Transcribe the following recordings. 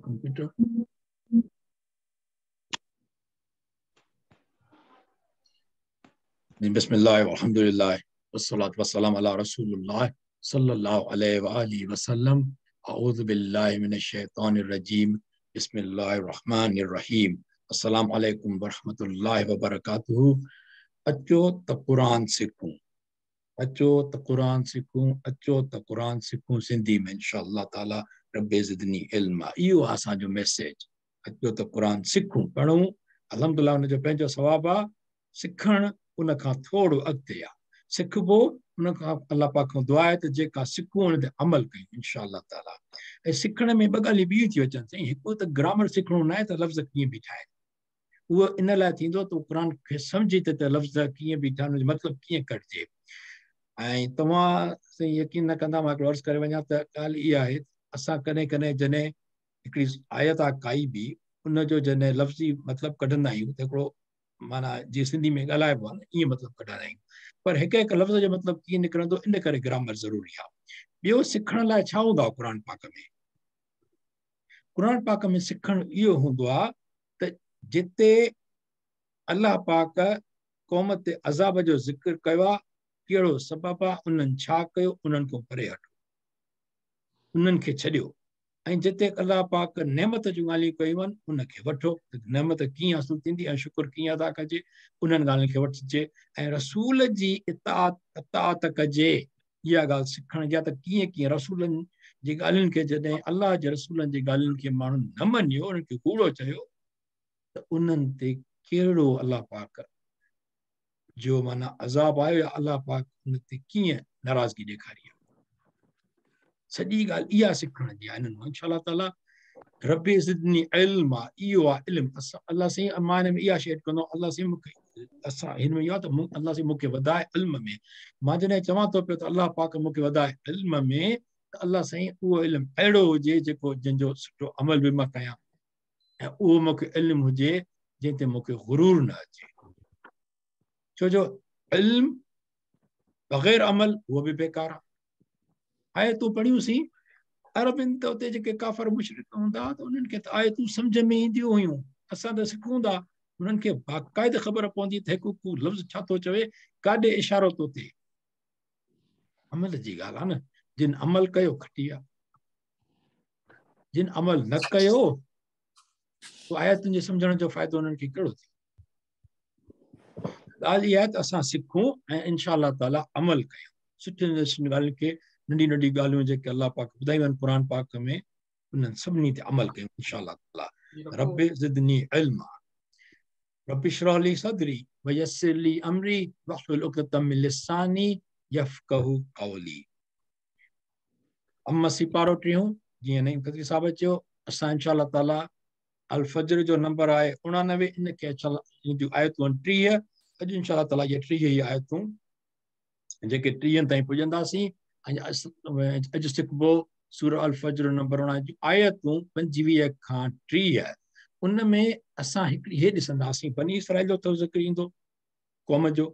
Computer. बिस्मिल्लाह वल्हम्दुलिल्लाह वस्सलातु वस्सलाम अला रसूलिल्लाह सल्लल्लाहु अलैहि व आलिहि वसल्लम। अऊज़ु बिल्लाहि मिनश शैतानिर रजीम। बिस्मिल्लाहिर रहमानिर रहीम। अस्सलामु अलैकुम वरहमतुल्लाहि वबरकातुहू। अचो त कुरान सिखूं, अचो त कुरान सिखूं, अचो त कुरान सिखूं सिंधी में इंशाअल्लाह ताला। रब्बे ज़िदनी इल्मा। इहो आहे असांजो मैसेज। अचो त कुरान सिखूं, पढ़ूं। अल्हम्दुलिल्लाह हुनजो पंहिंजो सवाबु आहे। सिखणु उन खां थोरो अॻिते आहे। सिखबो उन खां अलाह पाक खां दुआ आहे त जेका सिखूं उन ते अमल कयूं इंशाअल्लाह ताला। ऐं सिखण में ॿ ॻाल्हियूं ॿियूं थी अचनि साईं। हिकु त ग्रामर सिखणो न आहे त लफ़्ज़ कीअं बीठा आहिनि, उहो इन लाइ थींदो त क़ुर खे सम्झी त लफ़्ज़ कीअं बीठा आहिनि, हुनजो मतिलबु कीअं कढिजे। ऐं तव्हां साईं यकीन न कंदा, मां हिकिड़ो अर्ज़ु करे वञा त ॻाल्हि इहा आहे, असां कॾहिं कॾहिं जॾहिं हिकिड़ी आयत आहे काई बि, उनजो जॾहिं लफ़्ज़ी मतिलबु कढंदा आहियूं त हिकिड़ो माना जीअं सिंधी में ॻाल्हाइबो आहे न, ईअं मतिलबु कढंदा आहियूं, पर हिकु हिकु लफ़्ज़ जो मतिलबु कीअं निकिरंदो, इन करे ग्रामर ज़रूरी आहे। ॿियो सिखण लाइ छा हूंदो आहे क़ुर पाक में? क़ुर पाक में सिखणु इहो हूंदो आहे त जिते अलाह पाक क़ौम ते अज़ाब जो ज़िक्र कयो आहे, कहिड़ो सबबु आहे, उन्हनि छा कयो, उन्हनि खां परे हटो, उन्हनि खे छॾियो। ऐं जिते अलाह पाक नेमत जूं ॻाल्हियूं कयूं आहिनि उनखे वठो, नेमत कीअं हासिल थींदी ऐं शुक्र कीअं अदा कजे, उन्हनि ॻाल्हियुनि खे वठिजे ऐं रसूल जी इताअत कजे। इहा ॻाल्हि सिखण जी आहे त कीअं कीअं रसूलनि जी ॻाल्हियुनि खे, जॾहिं अलाह जे रसूलनि जी ॻाल्हियुनि खे माण्हुनि न मञियो, उन्हनि खे कूड़ो चयो, त उन्हनि ते कहिड़ो अलाह पाक जो माना अज़ाब आयो या अलाह पाक उन ते कीअं नाराज़गी ॾेखारी आहे। सॼी ॻाल्हि इहा सिखण जी आहे हिननि इंशाअल्लाह ताला। रब्बे ज़िदनी इल्मा, इहो आहे इल्मु। असां अलाह साईं मां हिन में इहा शइ कंदो, अलाह साईं मूंखे, असां हिन में इहो आहे त अलाह साईं मूंखे वधाए इल्म में। मां जॾहिं चवां थो पियो त अलाह पाक मूंखे वधाए इल्म में, त अलाह साईं उहो इल्मु अहिड़ो हुजे जेको जंहिंजो सुठो अमल बि मां कयां ऐं उहो मूंखे इल्मु हुजे जंहिं ते मूंखे गुरूर न अचे। छो जो इल्मु बग़ैर अमल उहो बि बेकार आहे। आयतूं पढ़ियूंसीं, अरबिन त उते जेके काफ़र मुशरिक हूंदा त उन्हनि खे त आयतूं सम्झ में ईंदियूं हुयूं, असां त सिखूं था, उन्हनि खे बाक़ाइदे ख़बर पवंदी त हिकु हिकु लफ़्ज़ छा थो चवे, काॾे इशारो थो थिए। अमल जी ॻाल्हि आहे न, जिन अमल कयो खटी आहे, जिन अमल न कयो त आयतुनि जे सम्झण जो फ़ाइदो उन्हनि खे कहिड़ो थियो। ॻाल्हि इहा आहे त असां सिखूं ऐं इंशाअल्लाह ताला अमल कयूं सुठियुनि सुठियुनि ॻाल्हियुनि खे, नंढी नंढी ॻाल्हियूं जेके अलाह पाक ॿुधायूं आहिनि क़ुर पाक में, उन्हनि सभिनी ते अमल कयूं इंशाअल्लाह ताला। रब्बे ज़िदनी इल्मा, रब्बि इश्रह ली सदरी व यस्सिर ली अमरी वहलुल उक़दतम मिन लिसानी यफ़क़हू क़ौली। अम्मा सिपारो टियों, जीअं नईम ख़त्री साहिब चयो, असां इंशाअल्लाह ताला अल-फज्र जो नंबर आहे 89, इन खे इन जूं आयतूं आहिनि 30। अॼु इंशाअल्लाह ताला इहे 30 ई आयतूं जेके 30 ताईं पुॼंदासीं। अॼु सिखबो सूरह अल-फज्र नंबर 89 जूं आयतूं 25 खां 30। उन में असां हिकिड़ी हे ॾिसंदासीं, बनी इसराइल जो थोरो ज़िक्र ईंदो, क़ौम जो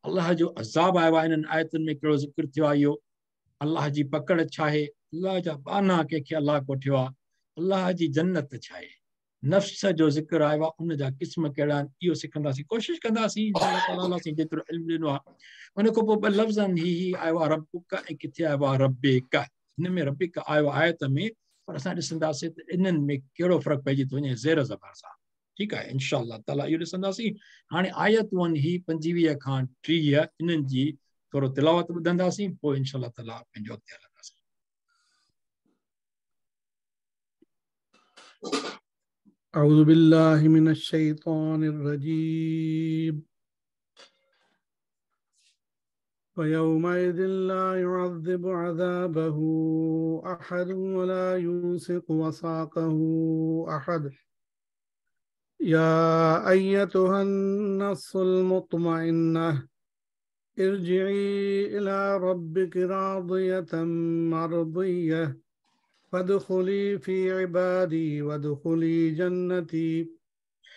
अलाह जो अज़ाब आयो आहे, इन्हनि आयतुनि में कहिड़ो ज़िक्र थियो आहे, इहो अलाह जी पकड़ छा आहे, अलाह जा ॿान्हा कंहिंखे अलाह कोठियो आहे, अलाह जी जन्नत छा आहे, नफ़्स जो ज़िक्र आयो आहे, उनजा क़िस्म कहिड़ा आहिनि, इहो सिखंदासीं, कोशिशि कंदासीं इंशाअल्लाह ताला। अलाह साईं जेतिरो इल्मु ॾिनो आहे। उन खां पोइ ॿ लफ़्ज़ आहिनि, ही आयो आहे रबुक ऐं किथे आयो आहे रबेक। हिन में रबिक आयो आहे आयत में, पर असां ॾिसंदासीं त इन्हनि में कहिड़ो फ़र्क़ु पइजी थो वञे ज़ेर ज़बर सां। ठीकु आहे, इंशाअल्लाह ताला इहो ॾिसंदासीं। हाणे आयतूं आहिनि ही 25 खां 30, इन्हनि जी थोरो तिलावत ॿुधंदासीं, पोइ इंशाअल्लाह ताला पंहिंजो अॻिते हलंदासीं। अऊज़ु बिल्लाहि मिनश शैतानिर रजीम। फयौमइज़िन ला युअज़्ज़िबु अज़ाबहू अहद वला यूसिक़ु वसाक़हू अहद। या अय्यतुहन नफ्सुल मुत्मइन्नह इरजिई इला रब्बिकि रादियतन मर्दिय्यह फदखुली फी इबादी वदखुली जन्नती।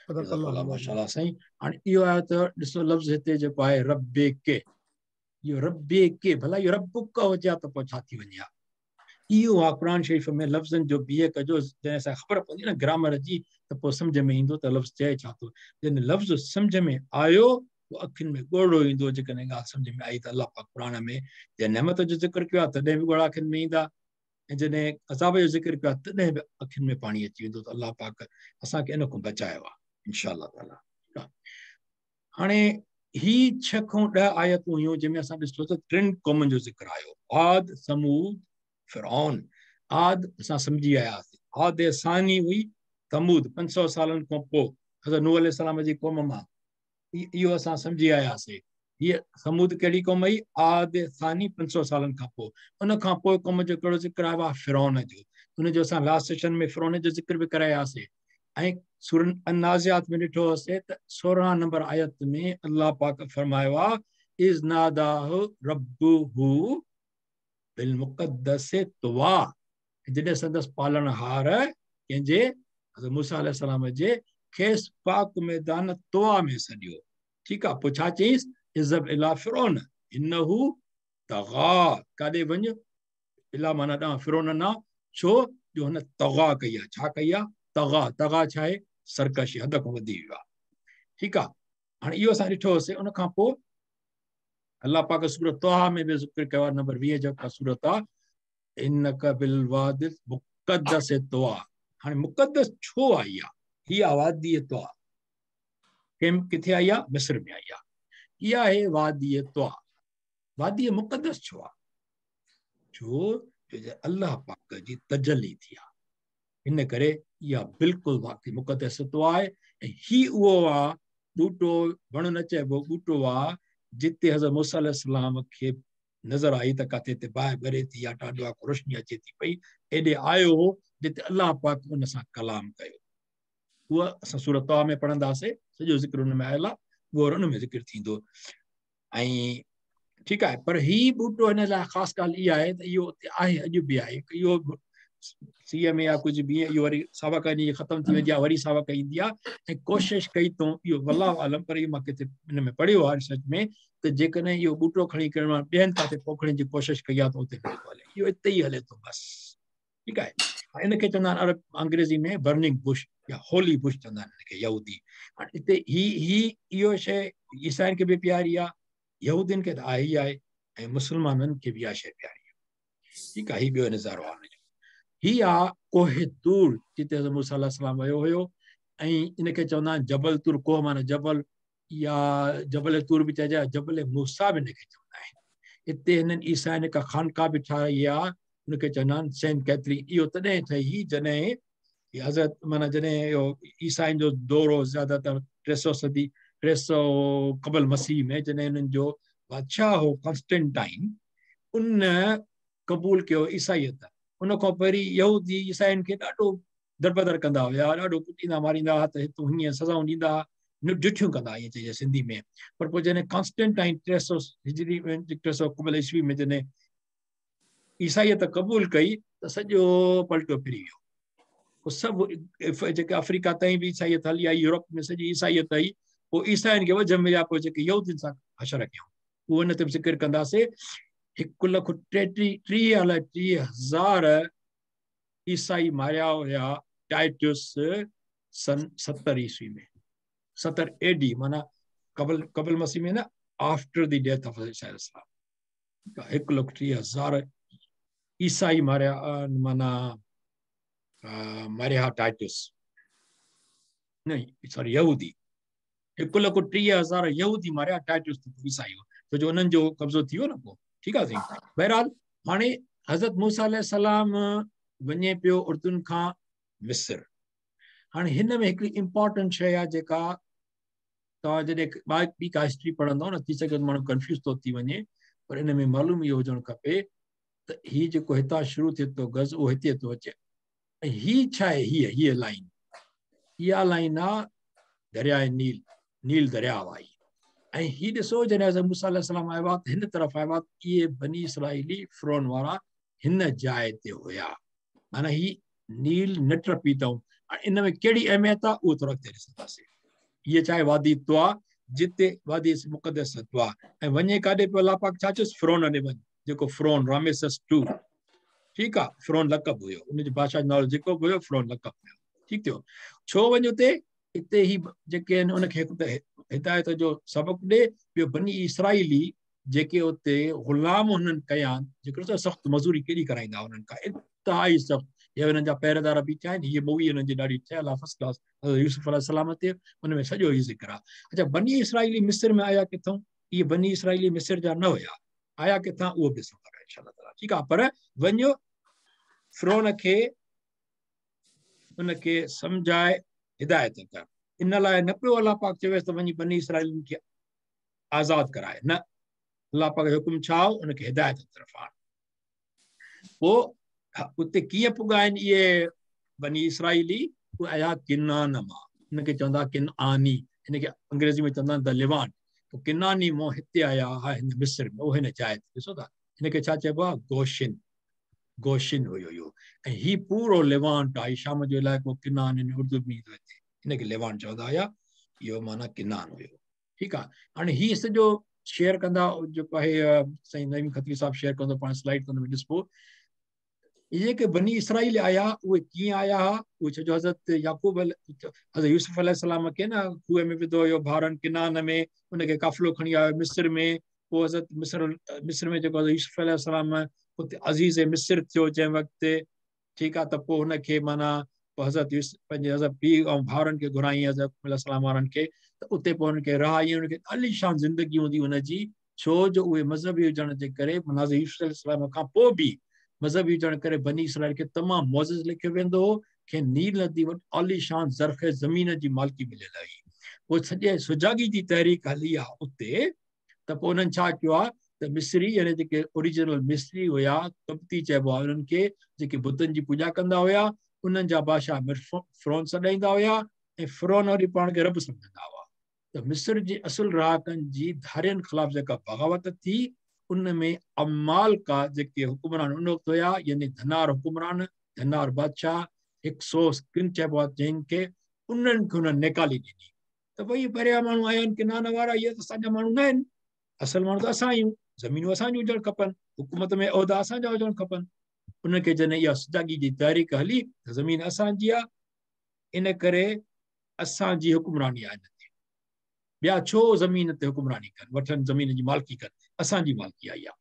माशाअल्लाह साईं। हाणे इहो आयो त ॾिसो लफ़्ज़ हिते जेको आहे रब्बे के, इहो रब्बे के, भला इहो रबुक हुजे हा त पोइ छा थी वञे हा। इहो आहे क़ुरान शरीफ़ में लफ़्ज़नि जो बीह कजो, जॾहिं असांखे ख़बर पवंदी न ग्रामर जी, त पोइ सम्झ में ईंदो त लफ़्ज़ चए छा थो। जॾहिं लफ़्ज़ सम्झ में आयो पोइ अखियुनि में ॻोढ़ो ईंदो। जेकॾहिं ॻाल्हि सम्झ में आई त अलाह पाक क़ुरान में जॾहिं नेमत जो ज़िक्र कयो आहे तॾहिं बि ॻोढ़ा अखियुनि में ईंदा, ऐं जॾहिं अज़ाब जो ज़िक्र कयो आहे तॾहिं बि अखियुनि में पाणी अची वेंदो। त अलाह पाक असांखे इन खां बचायो आहे इनशा ताला। हाणे ही 6 खां 10 आयतूं हुयूं जंहिंमें असां ॾिसो त टिनि क़ौमुनि जो ज़िक्र आयो, आद, समूद, फिरौन। आद असां सम्झी आयासीं, आद सानी हुई, तमूद 500 सालनि खां पोइ हज़रत नूह अलैहि सलाम जी क़ौम मां, इहो असां सम्झी आयासीं। हीअ समूद कहिड़ी क़ौम हुई? आद सानी 500 सालनि खां पोइ। उन खां पोइ क़ौम जो कहिड़ो ज़िक्र आयो आहे? फिरौन जो। उनजो असां लास्ट सेशन में फिरौन जो ज़िक्र बि करे आयासीं। ऐं सूरह अन्नाज़ियात में ॾिठो हुउसीं त 16 नंबर आयत में अलाह पाक फरमायो आहे, is नादाहु रब्बुहु बिलमुक़द्दस तुवा, जॾहिं संदसि पालणहार कंहिंजे हज़रत मूसा अलैहि सलाम जे खेसि पाक मैदान तुवा में सॾियो। ठीकु आहे, पोइ छा चयईंसि? इज़ब इला फिरौन इन्नहु तग़ा, काॾे वञ? इला माना ॾांहुं, फिरौन ना, छो जो हुन तग़ा कई आहे। छा कई आहे? तग़ा। तग़ा छा आहे? सरकशी, हद खां वधी वियो आहे। ठीकु आहे, हाणे इहो असां ॾिठो हुउसीं। उन खां पोइ अलाह पाक सूरत तोहा में बि ज़िक्र कयो आहे, नंबर 20 जेका सूरत आहे, इनक बिलवादिल मुक़द्दस तुआ। हाणे मुक़द्दस छो आई आहे? हीअ आहे वादी तुआ। किथे आई आहे? मिस्र में आई आहे। इहा आहे वादी तुआ। वादी मुक़द्दस छो आहे? छो जो अलाह पाक जी तजली थी आहे, इन करे इहा बिल्कुलु वाकई मुक़द्दस तुआ आहे। ऐं हीअ उहो आहे ॿूटो, वणु न चइबो, ॿूटो आहे जिते हज़रत मूसा अलैहि खे नज़र आई त किथे हिते बाहि ॿरे थी या ॾाढो आहे, रोशनी अचे थी पई, एॾे आयो हो जिते अलाह पाक उन सां कलाम कयो। उहा असां सूरत तोहा में पढ़ंदासीं, सॼो ज़िक्र उन में आयल आहे, उहो उन में ज़िक्र थींदो। ऐं ठीकु आहे, पर हीउ ॿूटो हिन लाइ ख़ासि ॻाल्हि इहा आहे त इहो उते आहे, अॼु बि आहे। इहो सीअ में या कुझु बि इहो वरी सावक ख़तमु थी वेंदी आहे, वरी सावक ईंदी आहे। ऐं कोशिशि कई अथऊं, इहो वलाह आलम, पर इहो मां किथे हिन में पढ़ियो आहे रिसर्च में, त जेकॾहिं इहो ॿूटो खणी करे मां ॿियनि किथे पोखण जी कोशिशि कई आहे त उते नथो हले, इहो हिते ई हले थो बसि। ठीकु आहे, इनखे चवंदा आहिनि अरब अंग्रेज़ी में बर्निंग बुश या होली बुश चवंदा आहिनि हिनखे यहूदी। हाणे हिते ही ही इहो शइ ईसाइनि खे बि प्यारी आहे, यहूदियुनि खे त आहे ई आहे, ऐं मुस्लमाननि खे बि इहा शइ प्यारी आहे। ठीकु आहे, हीउ ॿियो नज़ारो आहे हुनजो। हीअ आहे कोह तूर, जिते हज़रत मूसा अलैहि सलाम वियो हुयो, ऐं इनखे चवंदा आहिनि जबल तूर, कोह माना जबल या जबल तूर बि चइजे, जबल मूसा बि हिनखे चवंदा आहिनि। हिते हिननि ईसाइनि हिकु खानका बि ठाही आहे, हुनखे चवंदा आहिनि सेंट कैथरीन। इहो तॾहिं ठही जॾहिं हज़रत माना जॾहिं इहो ईसाइनि जो दौर हो, ज़्यादातर 300 सदी 300 क़बल मसीह में, जॾहिं हिननि जो बादशाह हो कॉन्स्टेंटाइन, उन क़बूल कयो ईसाइयत। उन खां पहिरीं यहूदी ईसाइनि खे ॾाढो दरबदर कंदा हुया, ॾाढो कुटींदा मारींदा हुआ, त हिते हीअं सज़ाऊं ॾींदा हुआ, जुठियूं कंदा ईअं चइजे सिंधी में। पर पोइ जॾहिं कॉन्स्टेंटाइन 300 हिजरी में, 300 क़बल ईस्वी में जॾहिं ईसाइयत क़बूल कई त सॼो पलटो फिरी वियो। पोइ सभु जेके अफ्रीका ताईं बि ईसाइयत हली आई, यूरोप में सॼी ईसाइयत आई, पोइ ईसाइनि खे वजह मिलिया, पोइ जेके यहूदियुनि सां हशर कयूं, उहो हिन ते बि ज़िक्र कंदासीं। 1,33,000 ईसाई मारिया हुया टाइटस सन 70 ईस्वी में, 70 AD, माना कबल कबल मसीह में ना, after the death of Islam. 1,30,000 ईसाई मारिया, माना मारिया टाइटस, नहीं सॉरी यहूदी, 1,30,000 यहूदी मारिया टाइटस ईसाई, छो जो उन्हनि जो कब्ज़ो थी वियो न पोइ। ठीकु आहे साईं। बहरहाल हाणे हज़रत मूसा अलैहि सलाम वञे पियो उर्दुन खां मिस्र। हाणे हिन में हिकिड़ी इम्पोर्टेंट शइ आहे जेका तव्हां जॾहिं ॿी का हिस्ट्री पढ़ंदव न, थी सघे माण्हू कन्फ्यूज़ थो थी वञे, पर इन में मालूम इहो हुजणु खपे त हीउ जेको हितां शुरू थिए थो गज़, उहो हिते थो अचे। ऐं हीअ छा आहे? हीअ हीअ लाइन, इहा लाइन आहे दरिया नील, नील दरिया आहे। ऐं हीअ ॾिसो जॾहिं हज़रत मूसा अलैहि सलाम आयो आहे त हिन तरफ़ आयो आहे, इहे बनी इसराइली फिरौन वारा हिन जाइ ते हुया, माना हीअ नील न टपी अथऊं। हाणे इन में कहिड़ी अहमियत आहे उहो थोरो अॻिते ॾिसंदासीं। हीअ छा आहे? वादी तुआ, जिते वादी मुक़दस तुआ। ऐं वञे काॾे पियो अलाह पाक छा चयोसि? फिरौन ॾे वञ, जेको फिरौन रामेसस 2, ठीकु आहे, फ़िरौन लक़ब हुयो, उनजे बादशाह जो नालो जेको बि हुयो फ़िरौन लक़ब हुयो। ठीकु थियो, छो वञ उते, हिते ई जेके आहिनि उनखे हिकु त हिदायत जो सबक़ु ॾे, ॿियो बनी इसराइली जेके उते ग़ुलाम हुननि कया आहिनि, जेको सख़्तु मज़ूरी केॾी कराईंदा हुननि खां, इंतिहाई सख़्तु। हे हुननि जा पहरेदार बीठा आहिनि, हीअ मूवी हुननि जी ॾाढी ठहियलु आहे फर्स्ट क्लास, हज़रत यूसुफ अलैहिस्सलाम ते उन में सॼो ई ज़िक्र आहे। अच्छा, बनी इसराइली मिस्र में आया किथां? इहे बनी इसराइली मिस्र जा न हुया, आया किथां उहो बि ॾिसूं था इंशा अल्लाह ताला। ठीकु आहे, पर वञो फ़िरौन खे उनखे सम्झाए हिदायत कर, इन लाइ न पियो अलाह पाक चवेसि त वञी बनी इसराइलियुनि खे आज़ाद कराए, न, अलाह पाक जो हुकुम छा हो, उनखे हिदायत तरफ़ आण। पोइ उते कीअं पुॻा आहिनि इहे बनी इसराइली? उहे आया किनान मां, हुनखे चवंदा किनानी, हिनखे अंग्रेज़ी में चवंदा the लिवान। पोइ किनानी मां हिते आया हा हिन मिस्र में, उहो हिन जाइ ते ॾिसो था, हिनखे छा चइबो आहे? गोशिन, गोशिन हुयो इहो। ऐं हीउ पूरो लिवांट आहे, शाम जो इलाइक़ो किनान, हिन उर्दू में ईंदो हिते, हिनखे लिवांट चवंदा हुया, इहो माना किनान हुयो। ठीकु आहे, हाणे हीउ सॼो शेयर कंदा जेको आहे साईं नईम ख़त्री साहिबु शेयर कंदो, पाण स्लाइड ते हुन में ॾिसबो। इहे जेके बनी इसराइल आया उहे कीअं आया हुआ? उहे छो जो हज़रत याकूब हज़रत यूसुफ अलैहिस्सलाम खे न खूह में विधो हुयो भाउरनि किनान में, उनखे काफ़िलो खणी आयो मिस्र में। पोइ हज़रत मिस्र में जेको हज़रत यूसुफ अलैहिस्सलाम उते अज़ीज़ मिस्र थियो जंहिं वक़्तु, ठीकु आहे, त पोइ हुनखे माना पोइ हज़रत यूसुफ पंहिंजे हज़रत पीउ ऐं भाउरनि खे घुराई हज़रत अलैहिस्सलाम वारनि खे, त उते पोइ हुननि खे रहाई, हुनखे आलीशान ज़िंदगी हूंदी हुनजी, छो जो उहे मज़हबी हुजण जे करे हज़रत यूसुफ अलैहिस्सलाम खां पोइ बि मज़हबी हुजण करे बनी इसराइल खे तमामु मुअज़्ज़ज़ लिखियो वेंदो हो, खे नील नदी वटि आलीशान ज़रख़े ज़मीन जी मालिकी मिलियल हुई। पोइ सॼे सुजागी जी तहरीक हली आहे उते, त पोइ हुननि छा कयो आहे त मिस्री यानी जेके ओरिजिनल मिस्री हुया, कब्ती चइबो आहे हुननि खे, जेके बुतनि जी पूॼा कंदा हुया, उन्हनि जा बादशाह फ़िरौन सॾाईंदा हुया ऐं फ़िरौन वरी पाण खे रब सम्झंदा हुआ। त मिस्र जे असुल रहाकनि जी धारियनि ख़िलाफ़ जेका बग़ावत थी, उन में अमाल का जेके हुकुमरान उन वक़्तु हुया, यानी धनार हुकुमरान, धनार बादशाह, 100 किन चइबो आहे जंहिंखे, उन्हनि खे हुननि निकाली ॾिनी। त भई परियां माण्हू आया आहिनि किनान वारा, इहे त असांजा माण्हू न आहिनि, असुल माण्हू त असां आहियूं, ज़मीनूं असांजूं हुजणु खपनि, हुकूमत में उहिदा असांजा हुजणु खपनि। उनखे जॾहिं इहा सुजागी जी तहरीक हली त ज़मीन असांजी आहे, इन करे असांजी हुकुमरानी आहे हिन ते, ॿिया छो ज़मीन ते हुकुमरानी कनि, वठनि ज़मीन जी मालिकी कनि, असांजी मालिकी आहे इहा।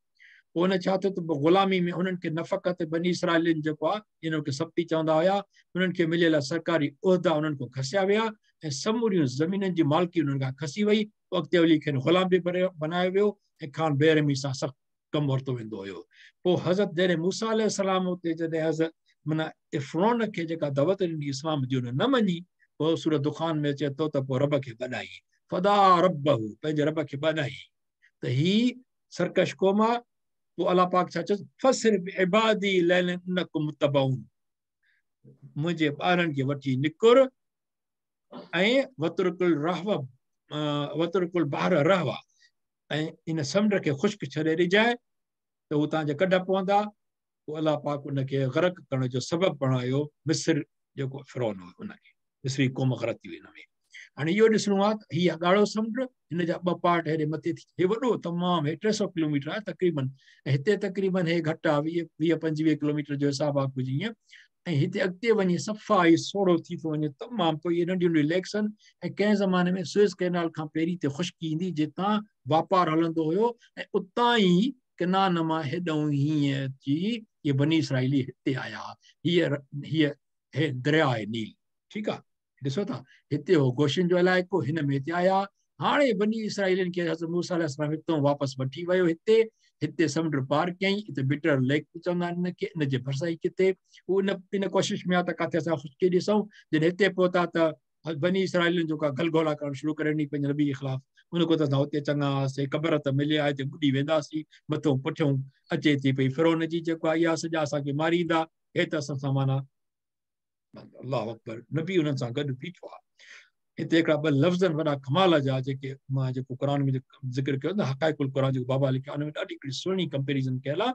पोइ हुन छा थियो त ग़ुलामी में हुननि खे न फ़क़ति बनी इसराइलियुनि जेको आहे इन खे सब्ती चवंदा हुया, हुननि खे मिलियल सरकारी उहिदा हुननि खां खसिया विया ऐं समूरियूं ज़मीननि जी मालिकी हुननि खां खसी वई। पोइ अॻिते हली खेनि ग़ुलाम बि बनायो वियो ऐं खान बेरहमी सां सख़्तु कमु वरितो वेंदो हुयो। पोइ हज़रत जॾहिं मूसा अलैहिस्सलाम उते जॾहिं हज़रत माना फ़िरौन खे जेका दावत ॾिनी इस्लाम जी हुन न मञी, पोइ सूरत दुखान में अचे थो त पोइ रब खे बॾाई, फदा रबहू, पंहिंजे रब खे बॾाई त ही सरकश क़ौम आहे। पोइ अलाह पाक छा चयोसि, फसर इबादी लैलन इन्नकुम मुत्तबऊन, मुंहिंजे ॿारनि खे वठी निकिर ऐं वतुरकुल रहवा, वतुरकुल बहर रहवा, ऐं इन समुंड खे ख़ुश्क छॾे ॾिजांइ त हू तव्हांजे कढ पवंदा। पोइ अलाह पाक उनखे ग़रक़ करण जो सबबु बणायो मिस्र जेको फ़िरौन हुयो उनखे, मिस्री क़ौम ग़रक़ थी वई हुन में। हाणे इहो ॾिसणो आहे त हीउ आहे ॻाढ़ो समुंड, हिन जा ॿ पार्ट हेॾे मथे थी, हे वॾो तमामु, हे 300 किलोमीटर आहे तक़रीबन, ऐं हिते तक़रीबन हे घटि आहे 20 25 किलोमीटर जो हिसाबु आहे कुझु ईअं, ऐं हिते अॻिते वञी सफ़ा ई सोड़ो थी थो वञे तमामु। पोइ इहे नंढियूं नंढियूं लेक्स आहिनि ऐं कंहिं ज़माने में सुएज़ कैनाल खां पहिरीं हिते ख़ुश्की ईंदी जितां वापारु हलंदो हुयो ऐं उतां ई किनान मां हेॾां हीअं अची इहे बनी इसराइली हिते आया। हीअ हीअ हे दरिया आहे नील, ठीकु आहे, ॾिसो था हिते हो गोशिन जो इलाइक़ो, हिन में हिते आया। हाणे बनी इसराइलियुनि खे हज़रत मूसा अलैहिस्सलाम हितां वापसि वठी वियो, हिते हिते समुंड पार कयईं, हिते बिटर लेक बि चवंदा आहिनि हिनखे, इन जे भरिसां ई किथे हू इन कोशिश में आहे त किथे असां ख़ुश्की ॾिसूं। जॾहिं हिते पहुता त बनी इसराइलियुनि जेका गलगोला करणु शुरू करे ॾिनी पंहिंजे नबी जे ख़िलाफ़, उन खां त असां हुते चङा हुआसीं, क़बर त मिले आहे, हिते ॿुॾी वेंदासीं, मथों पुठियों अचे थी पई फ़िरौन जी जेको आहे इहा सॼा असांखे मारींदा, हे त असां सां माना अल्लाह अकबर, नबी उन्हनि सां गॾु बीठो आहे। हिते हिकिड़ा ॿ लफ़्ज़ आहिनि वॾा कमाल जा, जेके मां जेको क़ुर में ज़िक्र कयो न, हक़ाइक़ुल क़ुर जेको बाबा लिखियो आहे, उन में ॾाढी हिकिड़ी सुहिणी कंपेरिज़न कयल आहे।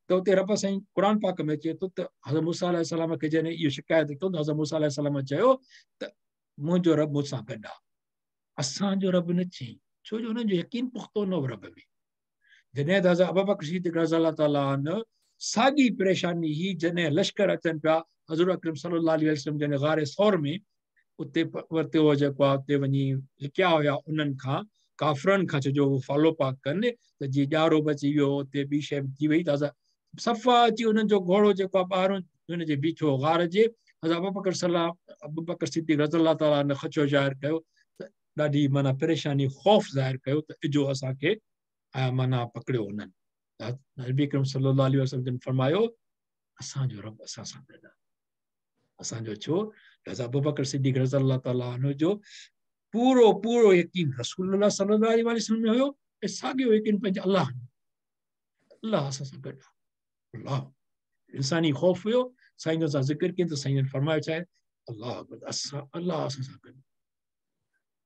त उते रब साईं क़ुर पाक में अचे थो त हज़रत मूसा अलैहिस्सलाम खे जॾहिं इहो शिकायत कयो त हज़रत मूसा अलैहिस्सलाम चयो त मुंहिंजो रब मूंसां गॾु आहे, असांजो रब न चई, छो जो हुननि जो यकीन पुख़्तो न हो रब में। जॾहिं त हज़रत अबू बकर सिद्दीक़ रज़ी अल्लाह ताला अन्हु साॻी परेशानी ही जॾहिं लश्कर अचनि पिया हज़ूर अकरम सल्लल्लाहु अलैहि वसल्लम जॾहिं गारे सौर में उते वरितो हो जेको आहे उते वञी लिकिया हुया उन्हनि खां काफ़रनि खां छो जो फॉलो पाक कनि त जीअं ॼारो बची वियो उते ॿी शइ थी वई त सफ़ा अची उन्हनि जो घोड़ो जेको आहे ॿाहिरियों हुनजे बीठो गार जे हज़रत अबू बकर सलाह अबू बकर सिद्दीक़ रज़ी अल्लाह ताला अन्हु ख़दशो ज़ाहिर कयो त ॾाढी माना परेशानी ख़ौफ़ ज़ाहिर कयो त इजो असांखे माना पकड़ियो हुननि। नबी अकरम सल्लल्लाहु अलैहि वसल्लम जन फरमायो असांजो रब असां सां गॾु आहे। असांजो छो हज़रत अबू बकर सिद्दीक़ रज़ी अल्लाह ताला अन्हु जो पूरो पूरो यकीन रसूलुल्लाह सल्लल्लाहु अलैहि वसल्लम में हुयो ऐं साॻियो यकीन पंहिंजे अल्लाह अल्लाह असां सां गॾु आहे। अल्लाह इंसानी ख़ौफ़ हुयो साईं सां ज़िक्र कयो त साईं जन फरमायो छा आहे अल्लाह असां अल्लाह असां सां गॾु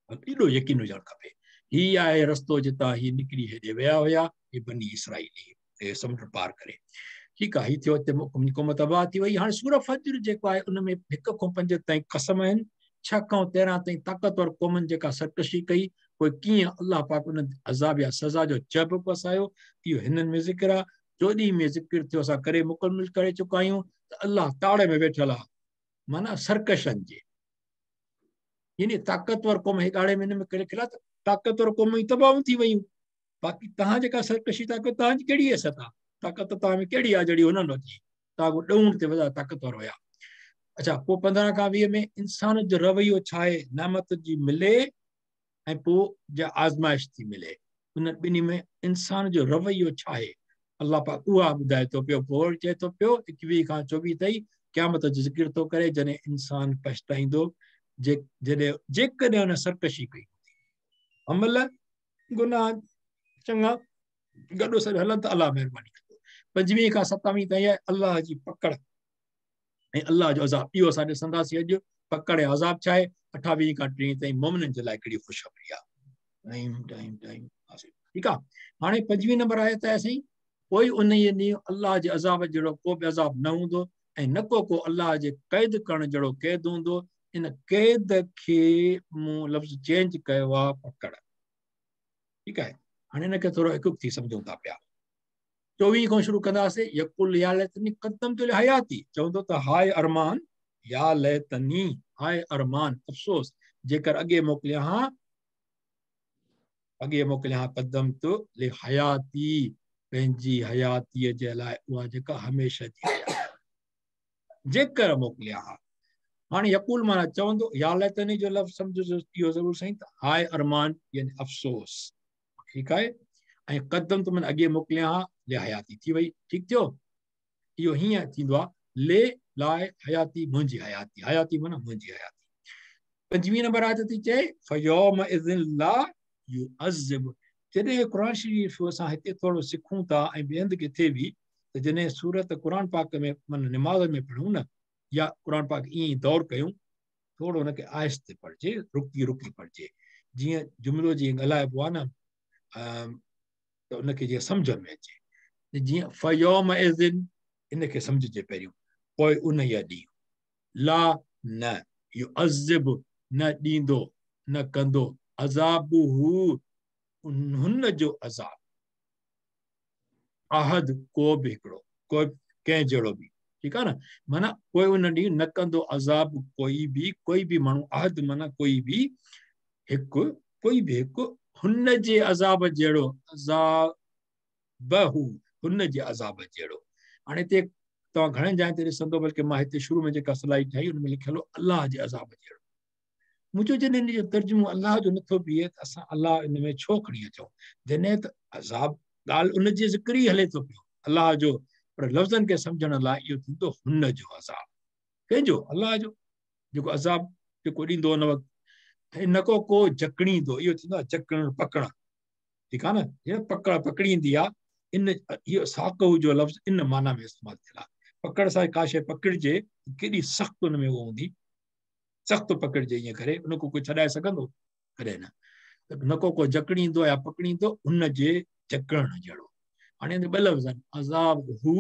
एॾो यकीन हुजणु खपे। हीअ आहे रस्तो जितां हीअ निकिरी हेॾे विया हुया हीअ बनी इसराइली समुंड पार करे। ठीकु आहे, हीअ थियो हिते क़ौम तबाह थी वई। हाणे सूरह फज्र जेको आहे उन में 1 खां 5 ताईं कसम आहिनि, 6 खां 13 ताईं ताक़तवर क़ौमनि जेका सरकशी कई पोइ कीअं अल्लाह पाक उन अज़ाब या सज़ा जो चब पसायो इहो हिननि में ज़िक्र आहे। 14 में ज़िक्र थियो असां करे मुकमिल करे चुका आहियूं त अल्लाह ताड़ में वेठल आहे माना सरकशनि जे यानी ताक़तवर क़ौम ॻाढ़े में हिन में करे खिला त ताक़तवर क़ौम ई तबाह थी वयूं। बाक़ी तव्हां जेका सरकशी था कयो तव्हांजी कहिड़ी हैसियत आहे, ताक़त तव्हां में कहिड़ी आहे जहिड़ी हुननि वटि तव्हां ॾऊण ते वॾा ताक़तवर हुया। अच्छा पोइ 15 खां 20 में इंसान जो रवैयो छा आहे, नामत जी मिले ऐं पोइ जा आज़माइश थी मिले उन ॿिन्ही में इंसान जो रवैयो छा आहे अल्लाह पाक उहा ॿुधाए थो पियो। पोइ चए थो पियो 21 खां 24 ताईं क़यामत जो ज़िक्र थो करे जॾहिं इंसान पछताईंदो जॾहिं जेकॾहिं हुन सरकशी कई अमल गुनाह चङा गॾो सॾो हलनि त अल्लाह महिरबानी कंदो। 25 खां 27 ताईं आहे अल्लाह जी पकड़ ऐं अल्लाह जो अज़ाब, इहो असां ॾिसंदासीं अॼु पकड़ ऐं अज़ाब छा आहे। 28 खां 30 ताईं मोमिननि जे लाइ कहिड़ी ख़ुशख़बरी आहे। टाइम टाइम टाइम ठीकु आहे। हाणे 25 नंबर आयत आहे साईं पोइ उन ॾींहुं अल्लाह जे अज़ाब जहिड़ो को बि अज़ाब न हूंदो ऐं न को को अल्लाह जे क़ैद करण जहिड़ो क़ैद हूंदो। इन क़ैद खे मूं लफ़्ज़ चेंज कयो आहे पकड़। ठीकु आहे, हाणे हिनखे थोरो हिकु थी सम्झूं था पिया। 24 खां शुरू कंदासीं यकुल या लैतनी क़द्दमतु लिहयाती, चवंदो त हाय अरमान या लैतनी हाय अरमान अफ़सोस जेकर अॻे मोकिलियां हा अॻे मोकिलियां हा क़द्दमतु लिहयाती पंहिंजी हयातीअ जे लाइ उहा जेका हमेशह जी जेकर मोकिलियां हा। हाणे यकुल माना चवंदो या लैतनी जो लफ़्ज़ सम्झो इहो ज़रूरु साईं त हाय अरमान यानी अफ़सोस। ठीकु आहे, ऐं क़दम त माना अॻे मोकिलियां हा ले हयाती थी वई। ठीकु थियो, इहो हीअं थींदो आहे ले लाइ हयाती मुंहिंजी हयाती, हयाती माना मुंहिंजी हयाती। 25 नंबर आयत थी चए फयौम इज़िन ला युअज़्ज़िब। जॾहिं क़ुरान शरीफ़ असां हिते थोरो सिखूं था ऐं ॿिए हंधि किथे बि त जॾहिं सूरत क़ुरान पाक में माना निमाज़ में पढ़ूं न या क़ुरान पाक ईअं ई दौर कयूं थोरो हुनखे आहिस्ते पढ़िजे, रुकी रुकी पढ़िजे, जीअं जुमिलो जीअं ॻाल्हाइबो आहे न त उनखे जीअं सम्झ में अचे। जीअं फयौम इज़िन इनखे सम्झिजे पहिरियों, पोइ उन ॾींहुं ला न युअज़्ज़िब न ॾींदो न कंदो अज़ाबुहू हुन जो अज़ाब अहद को बि हिकिड़ो को कंहिं जहिड़ो बि। ठीकु आहे न, माना कोई उन ॾींहुं न कंदो अज़ाब कोई बि माण्हू अहद माना कोई बि हिकु कोई बि हिकु हुन जे अज़ाब जहिड़ो अज़ाबहू हुन जे अज़ाब जहिड़ो। हाणे हिते तव्हां घणनि जाइनि ते ॾिसंदो बल्कि मां हिते शुरू में जेका सलाई ठाही हुन में लिखियलु हो अल्लाह जे अज़ाब जहिड़ो। मुंहिंजो जॾहिं इन जो तर्जुमो अल्लाह जो नथो बीहे त असां अल्लाह इन में छो खणी अचूं, जॾहिं त अज़ाब ॻाल्हि उन जे ज़िक्र ई हले थो पियो अल्लाह जो, पर लफ़्ज़नि खे सम्झण लाइ इहो थींदो हुन जो अज़ाब कंहिंजो अल्लाह जो जेको अज़ाब जेको ॾींदो हुन वक़्तु ऐं न को को जकड़ींदो, इहो थींदो आहे जकड़णु पकड़णु। ठीकु आहे न, जीअं पकड़ पकड़ींदी आहे इन इहो साकहू जो लफ़्ज़ इन माना में इस्तेमालु थियल आहे। पकड़ सां का शइ पकड़िजे केॾी सख़्तु हुन में उहो हूंदी, सख़्तु पकड़िजे ईअं करे उन को कोई छॾाए सघंदो कॾहिं न। न को को जकड़ींदो या पकड़ींदो हुन जे जकड़ण जहिड़ो। हाणे ॿ लफ़्ज़ आहिनि अज़ाब हू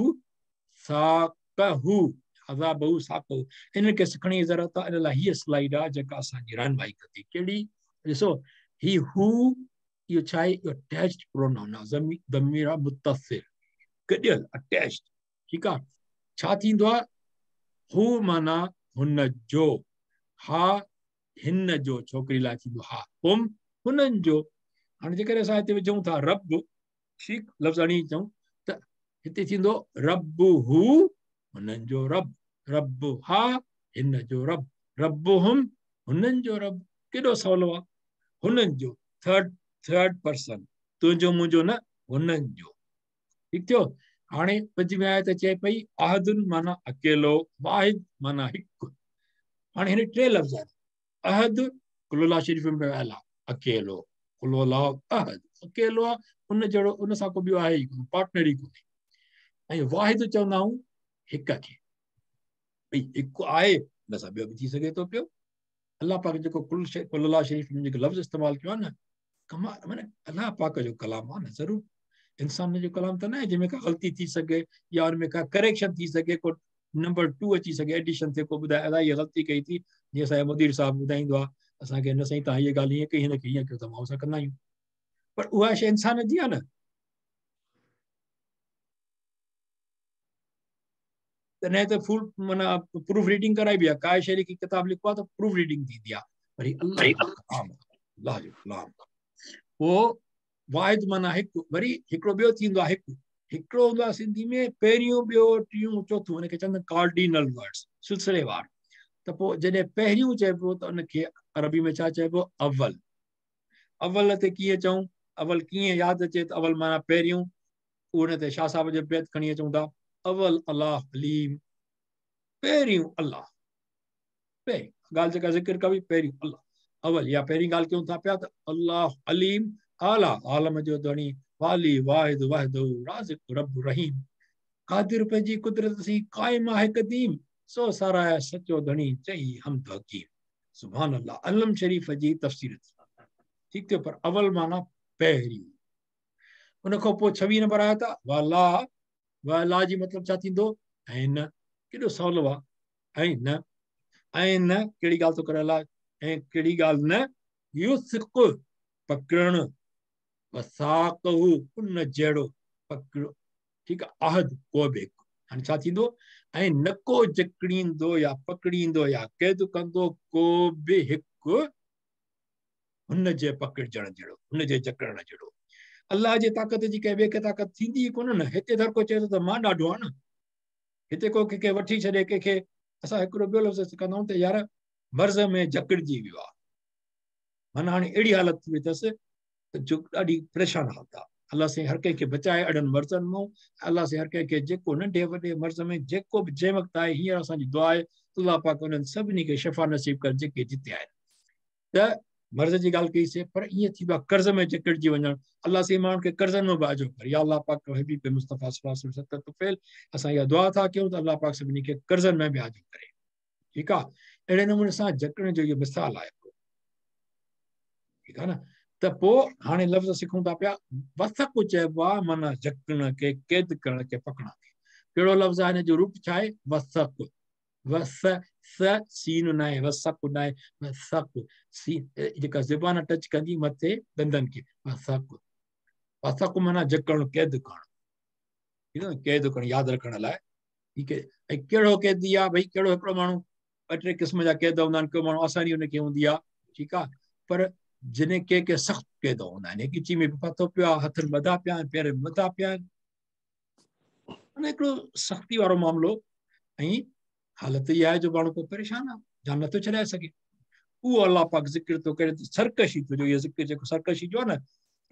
साकहू, अज़ाब हू साकहू, इन्हनि खे सिखण जी ज़रूरत आहे। इन लाइ हीअ स्लाइड आहे जेका असांजी रहनुमाई कंदी। कहिड़ी ॾिसो ही हू इहो छा आहे, इहो अटैच्ड प्रोनाउन आहे, ज़मीर आहे मुत्तसिल गॾियल अटैच्ड। ठीकु आहे। छा थींदो आहे? हू माना हुन जो, हा हिन जो, छोकिरी लाइ थींदो हा, हुम हुननि जो। हाणे जेकॾहिं असां हिते विझूं था रब, ठीकु लफ़्ज़ हणी चऊं त हिते थींदो रब हू हुननि जो रब, रब हा हिन जो रब, रब हुम हुननि जो रब। केॾो सवलो आहे, हुननि जो थर्ड थर्ड पर्सन, तुंहिंजो मुंहिंजो न, हुननि जो। ठीकु थियो। हाणे पंजवीं आयत चए पई अहदुन माना अकेलो, वाहिद माना हिकु। हाणे हिन टे लफ़्ज़ आहिनि। अहद कुलोला शरीफ़ में आयल आहे, अकेलो, कुलोला अहद अकेलो आहे, उन जहिड़ो उन सां को ॿियो आहे ई कोन, पार्टनर ई कोन्हे। ऐं वाहिद चवंदा आहियूं हिक खे, भई हिकु आहे हुन सां ॿियो बि थी सघे थो पियो। अलाह पाक जेको कुल शरीफ़ में जेको लफ़्ज़ इस्तेमालु कयो आहे न, कमाल, माना अलाह पाक जो कलाम आहे न, ज़रूरु इंसान जो कलाम त न आहे जंहिंमें का ग़लती थी सघे या हुन में का करेक्शन थी सघे, को नंबर 2 अची सघे, एडिशन थिए, को ॿुधाए अलाह हीअ ग़लती कई थी। जीअं असांजो मुदीर साहिबु ॿुधाईंदो आहे असांखे, न साईं तव्हां हीअ ॻाल्हि हीअं कई, हिनखे हीअं कयो, त मां असां कंदा आहियूं। पर उहा शइ इंसान जी आहे न, तॾहिं त फुल माना प्रूफ रीडिंग कराइबी आहे। का शइ खे किताब लिखबो आहे त प्रूफ रीडिंग थींदी आहे, पर हीअ अलाह जो कलाम आहे, अलाह जो कलाम। पोइ वाहिद माना हिकु, वरी हिकिड़ो ॿियो थींदो आहे हिकु, हिकिड़ो हूंदो आहे सिंधी में पहिरियों, ॿियो, टियों, चोथों, हुनखे चवंदा आहिनि कार्डिनल वर्ड्स, सिलसिलेवार। त पोइ जॾहिं पहिरियों चइबो त उनखे अरबी में छा चइबो? अवल। अवल ते कीअं चऊं? अवल कीअं यादि अचे त अवल माना पहिरियों, उन ते शाह साहिब जो बैत खणी अचूं था, अवल अलाह अलीम, पहिरियों अलाह, पहिरीं ॻाल्हि जेका ज़िक्र कबी पहिरियों अलाह, अवल या पहिरीं ॻाल्हि कयूं था पिया त अलाह अलीम, आला आलम जो धणी, वाली वाहिद वाहिदो, राज़िक रब रहीम, क़ादिर पंहिंजी कुदरत सां क़ाइम आहे कदीम, सो साराए सचो धणी चई हम्द हकीम। सुभान अल्लाह। अलम शरीफ़ जी तफ़सीर थी, ठीकु थियो। पर अवल माना पहिरीं। उन खां पोइ 26 नंबर आया त वाला, वाला जी मतिलबु छा थींदो? ऐं न, केॾो सवलो आहे, ऐं न, ऐं न कहिड़ी ॻाल्हि थो करे अलाह, ऐं कहिड़ी ॻाल्हि न, युसिक पकड़णु, वसाक़हू उन जहिड़ो पकड़ो, ठीकु आहे। अहद को बि हिकु, हाणे छा थींदो? ऐं न को जकड़ींदो या पकड़ींदो या क़ैद कंदो को बि हिकु हुन जे पकड़िजण जहिड़ो, हुन जे जकड़ण जहिड़ो। अलाह जी ताक़त जी कंहिं ॿिए खे ताक़त थींदी ई कोन न। हिते त हर को चए थो त मां ॾाढो आहियाँ न, हिते को कंहिंखे वठी छॾे, कंहिंखे असां हिकिड़ो ॿियो लफ़्ज़ कंदा आहियूं त यार मर्ज़ में जकड़िजी वियो आहे, माना हाणे अहिड़ी हालत थी वई अथसि त जो ॾाढी परेशान हालत आहे। अलाह साईं हर कंहिंखे बचाए अहिड़नि मर्ज़नि मां, अलाह साईं हर कंहिंखे जेको नंढे वॾे मर्ज़ में जेको बि जंहिं वक़्तु आहे, हींअर असांजी दुआ आहे अलाह पाक उन्हनि सभिनी खे शफ़ा नसीब कर जेके जिते आहिनि। त मर्ज़ जी ॻाल्हि कईसीं, पर ईअं थींदो आहे कर्ज़ में जकड़िजी वञणु। अलाह साईं माण्हुनि खे कर्ज़नि मां बि आजो कर, या अलाह पाक हबीब मुस्तफ़ा सल्लल्लाहु अलैहि वसल्लम तुफ़ैल, असां इहा दुआ था कयूं त अलाह पाक सभिनी खे कर्ज़नि में बि आजो करे, ठीकु आहे। अहिड़े नमूने सां जकड़ण जो इहो मिसाल आहे, ठीकु आहे न। त पोइ हाणे लफ़्ज़ सिखूं था पिया, वसक चइबो आहे माना जकड़ण खे, क़ैद करण खे, पकड़ण खे। कहिड़ो लफ़्ज़ आहे हिन जो रूप छा आहे? वसक। वस स सीन न आहे, वसक न आहे, वसक सी जेका ज़बान टच कंदी मथे ॾंदनि खे, वसक। वसक माना जकड़णु, क़ैद करणु, ठीकु आहे न, क़ैद करणु यादि रखण लाइ, ठीकु आहे। ऐं कहिड़ो क़ैदी आहे भई, कहिड़ो हिकिड़ो माण्हू, ॿ टे क़िस्म जा क़ैद हूंदा आहिनि, को माण्हू आसानी हुनखे हूंदी आहे, ठीकु आहे। पर जिन के के सख़्तु क़ैद हूंदा आहिनि, ॻिची में बि फाथो पियो आहे, हथनि ॿधा पिया आहिनि, पेर ॿधा पिया आहिनि, माना हिकिड़ो सख़्ती वारो मामिलो। ऐं हालत इहा आहे जो माण्हू को परेशान आहे, जान नथो छॾाए सघे। उहो अलाह पाक ज़िक्र थो करे सरकशी थो, जो इहो ज़िक्र जेको सरकशी जो आहे न,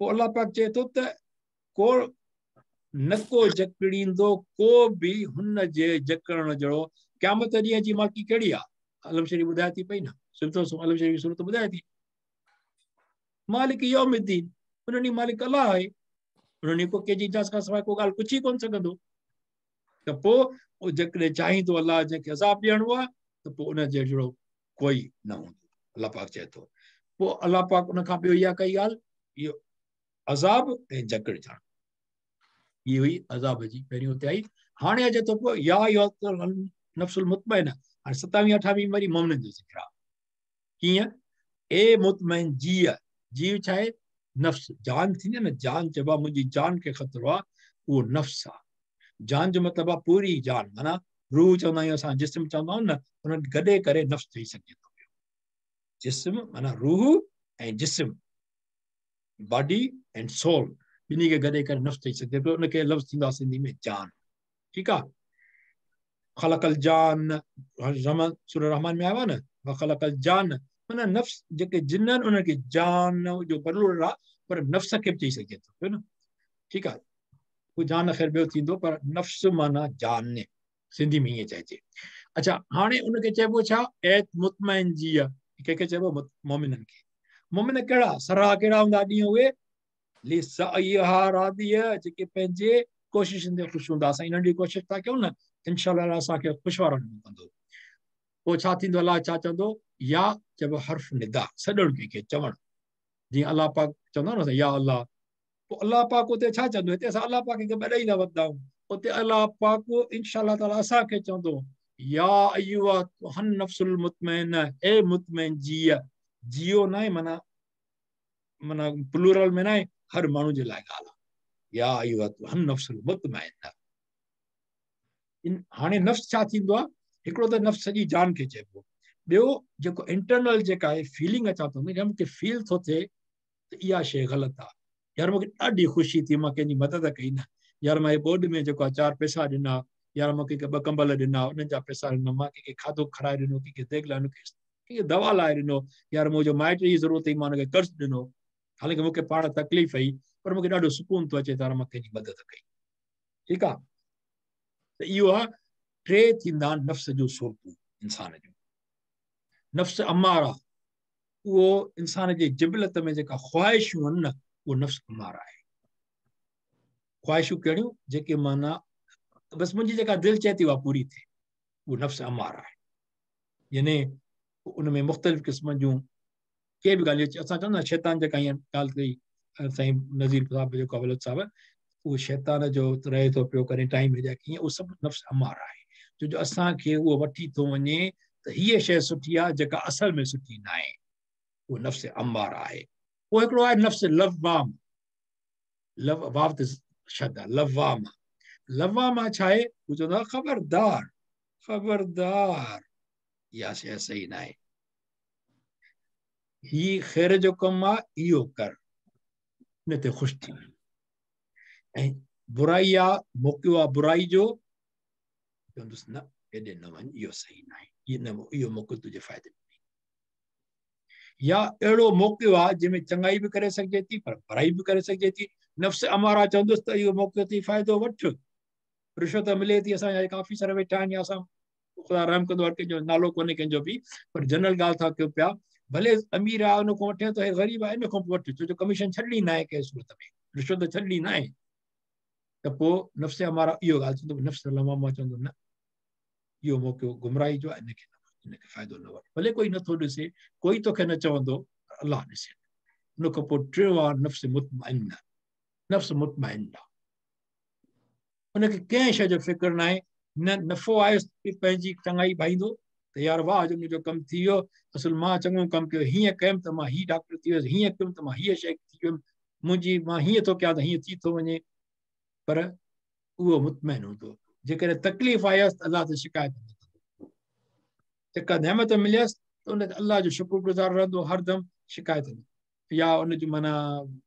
पोइ अलाह पाक चए थो त को न को जकड़ींदो को बि हुन जे जकड़ण जहिड़ो। क़यामत ॾींहं जी माल्की कहिड़ी आहे? अलम शरीफ़ ॿुधाए थी पई न, सुठो अलम शरीफ़ सूरत ॿुधाए थी, मालिक यौमुद्दीन, उन ॾींहुं मालिक अलाह आहे, उन ॾींहुं को कंहिंजी इजाज़त खां सवाइ को ॻाल्हि पुछी कोन सघंदो। त पोइ जेकॾहिं चाहींदो अलाह जंहिंखे अज़ाब ॾियणो आहे त पोइ उन जहिड़ो कोई न हूंदो, अलाह पाक चए थो। पोइ अलाह पाक उन खां ॿियो इहा कई ॻाल्हि, इहो अज़ाब ऐं जकड़िजण, हीअ हुई अज़ाब जी पहिरीं हुते आई। हाणे अचे थो पियो या नफ़्सुल मुतमैन, हाणे 27 28 वरी मोमिननि जो ज़िक्र आहे। कीअं? ए मुतमैन जीअ, जीव छा आहे? नफ़्स, जान थींदी आहे न, जान चइबो आहे मुंहिंजी जान खे ख़तरो आहे, उहो नफ़्स आहे। जान जो मतिलबु आहे पूरी जान, माना रूह चवंदा आहियूं असां, जिस्म चवंदा आहियूं न, हुननि गॾे करे नफ़्स चई सघिजे थो पियो। जिस्म माना रूह ऐं जिस्म, बॉडी एंड सोल, ॿिन्ही खे गॾे करे नफ़्स चई सघिजे पियो। उनखे लफ़्ज़ थींदो आहे सिंधी में जान। ठीकु आहे। ख़लक़ल जान, सूरह रहमान में आयो आहे न, ख़लक़ल जान माना नफ़्स, जेके जिन आहिनि उन्हनि खे जान जो प्लूरल आहे, पर नफ़्स खे बि चई सघिजे थो पियो न। ठीकु आहे, उहो जान ख़ैर ॿियो थींदो, पर नफ़्स माना जान सिंधी में ईअं चइजे। अच्छा, हाणे उनखे चइबो छा? ऐत मुतमैन जी आहे। कंहिंखे चइबो? मोमिननि खे। मोमिन कहिड़ा? सराह कहिड़ा हूंदा ॾींहं उहे? लिसाइहा रादिया, जेके पंहिंजे कोशिशनि ते ख़ुशि हूंदा। असां नंढी कोशिश था कयूं न, इंशा असांखे ख़ुशि वारो कंदो। पोइ छा थींदो? अलाह छा चवंदो? या चइबो हर्फ निदा, सॾणु कंहिंखे चवणु, जीअं अलाह पाक चवंदो न या अलाह, पोइ अलाह पाक उते छा चवंदो? हिते असां अलाह पाक खे ॿ ईंदा वठंदा आहियूं, उते अलाह पाक इंशा ताला असांखे चवंदो या अय्युहा नफ़्सुल मुतमैन, ए मुतमैन जीअ, जियो न आहे माना माना प्लूरल में न आहे, हर माण्हू जे लाइ ॻाल्हि आहे। या अय्युहा नफ़्सुल मुतमैन। हाणे नफ़्स छा थींदो आहे? हिकिड़ो त नफ़्स सॼी जान खे चइबो, ॿियो जेको इंटरनल जेका आहे फीलिंग अचां थो, मूंखे फील थो थिए त इहा शइ ग़लति आहे, यार मूंखे ॾाढी ख़ुशी थी, मां कंहिंजी मदद कई न, यार मां ॿोॾ में जेको आहे 4 पैसा ॾिना, यार मां कंहिंखे 2 कंबल ॾिना, उन्हनि जा पैसा ॾिना, मां कंहिंखे खाधो खाराए ॾिनो, कंहिंखे देग लाइ ॾिनो, कंहिंखे दवा लाइ ॾिनो, यार मुंहिंजो माइट जी ज़रूरत हुई, मां हुनखे कर्ज़ ॾिनो, हालांकि मूंखे पाण तकलीफ़ हुई, पर मूंखे ॾाढो सुकून थो अचे त यार मां कंहिंजी मदद कई। ठीकु आहे, त इहो आहे टे थींदा आहिनि नफ़्स जूं सूरतूं इंसान जूं। नफ़्स अमारा, उहो इंसान जे जिबलत में जेका ख़्वाहिशूं आहिनि न, उहो नफ़्स अमारा आहे। ख़्वाहिशूं कहिड़ियूं? जेके माना बसि मुंहिंजी जेका दिलि चए थी उहा पूरी थिए, उहो नफ़्स अमारा आहे। यानी उन में मुख़्तलिफ़ क़िस्म जूं के बि ॻाल्हियूं असां चवंदा शैतान जेका हीअं ॻाल्हि कई साईं नज़ीर साहिबु जेको आहे बलोच साहिबु, उहो शैतान जो रहे थो पियो कॾहिं टाइम हिॾे कीअं, उहो सभु नफ़्स अमारा आहे। छो जो असांखे उहो वठी थो वञे त हीअ शइ सुठी आहे जेका असल में सुठी न आहे, उहो नफ़्स अमारा आहे। पोइ हिकिड़ो आहे नफ़्स लवाम, लव वाव ते शद आहे, लवाम। लवाम छा आहे? उहो चवंदो आहे ख़बरदार, ख़बरदार, इहा शइ सही न आहे, हीअ ख़ैर जो कमु आहे, इहो कर, इन ते ख़ुशि थी। ऐं बुराई आहे, मौक़ो आहे बुराई जो, चवंदुसि न हेॾे न वञ, इहो सही न आहे, इहो मौक़ो तुंहिंजे फ़ाइदे में। या अहिड़ो मौक़ो आहे जंहिंमें चङाई बि करे सघिजे थी पर बुराई बि करे सघिजे थी। नफ़्स अमारा चवंदुसि त इहो मौक़ो अथई, फ़ाइदो वठि, रिश्वत मिले थी, असांजा ऑफिसर वेठा आहिनि या असां ख़ुदा रहम कंदो हर कंहिंजो नालो कोन्हे कंहिंजो बि, पर जनरल ॻाल्हि था कयूं पिया, भले अमीर आहे उन खां वठे त ग़रीब आहे इन खां बि वठि, छो जो कमीशन छॾणी न आहे कंहिं सूरत में, रिश्वत छॾणी न आहे। त पोइ नफ़्स अमारा इहो ॻाल्हि चवंदो, नफ़्स लवामा चवंदो न, इहो मौक़ो गुमराही जो आहे, इनखे फ़ाइदो न वठि, भले कोई नथो ॾिसे, कोई तोखे न चवंदो, अलाह ॾिसे। उन खां पोइ टियों आहे नफ़्स मुतमइन। नफ़्स मुतमइन आहे, उनखे कंहिं शइ जो फ़िक्र न आहे, न नफ़ो आहे पंहिंजी चङाई भाईंदो त यार वाह जो मुंहिंजो कमु थी वियो, असुलु मां चङो कमु कयो, हीअं कयुमि त मां हीअ डॉक्टर थी वियुसि, हीअं कयुमि त मां हीअ शइ थी वियुमि, मुंहिंजी मां हीअं थो कयां त हीअं थी थो वञे, पर उहो मुतमइन हूंदो। जेकॾहिं तकलीफ़ आयसि त अलाह ते शिकायत न कंदो, जेका नेमत मिलियसि त उन ते अलाह जो शुक्रगुज़ार रहंदो हरदम, शिकायत न, या उनजो माना